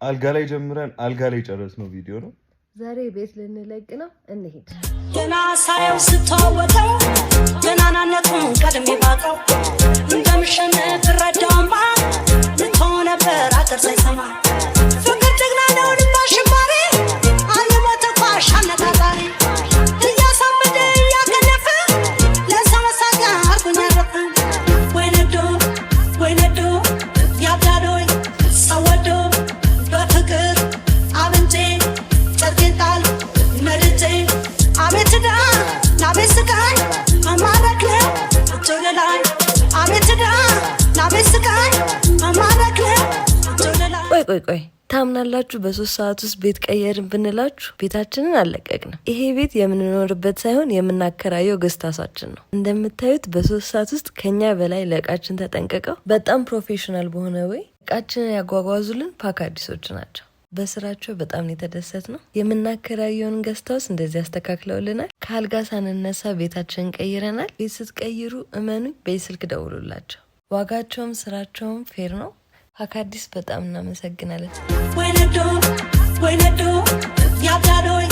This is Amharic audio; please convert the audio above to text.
አልጋ ላይ ጀምረን አልጋ ላይ ጨረስነው ቪዲዮ ነው። ዛሬ ቤት ልንለቅ ነው፣ እንሂድ። ገና ሳየው ስተዋወቀው ገናናነቱን ቀድሜ ባቀው እንደምሸነፍ እረዳውማ ልቶ ነበር አገር ሳይሰማ ፍቅር ጀግና ነው ልብ አሸባሪ አልሞ ተኳሽ አነጣጣሪ እያሳበደ እያከነፈ ለሰው መሳቂያ አርጎኝ አረፈ። ወይ ነዶ ወይ ነዶ ያብዳሎይ ሰው ወዶ በፍቅር አብንጬ ጨርቄን ጣል መርጬ አቤት ዕዳ ናቤት ስቃይ መማረክ ነው እጅ ወደ ላይ አቤት ዕዳ ናቤት ስቃይ መማረክ ነው እጅ ወደ ላይ። ቆይ ቆይ ቆይ፣ ታምናላችሁ? በ3 ሰዓት ውስጥ ቤት ቀየርን ብንላችሁ ቤታችንን አልለቀቅንም። ይሄ ቤት የምንኖርበት ሳይሆን የምናከራየው guest house ኣችን ነው። እንደምታዩት በ3 ሰዓት ውስጥ ከኛ በላይ ለእቃችን ተጠንቅቀው በጣም professional በሆነ way እቃችንን ያጓጓዙልን ፓክ አዲሶች ናቸው። በስራቸው በጣም ነው የተደሰትነው። የምናከራየውን guest house እንደዚህ አስተካክለውልናል። ከአልጋ ሳንነሳ ቤታችንን ቀይረናል። ቤት ስትቀይሩ እመኑኝ በስልክ ደውሉላቸው። ዋጋቸውም ስራቸውም fair ነው። ፓክ አዲስ በጣም እናመሰግናለን። ወይ ነዶ ወይ ነዶ ያብዳሎይ።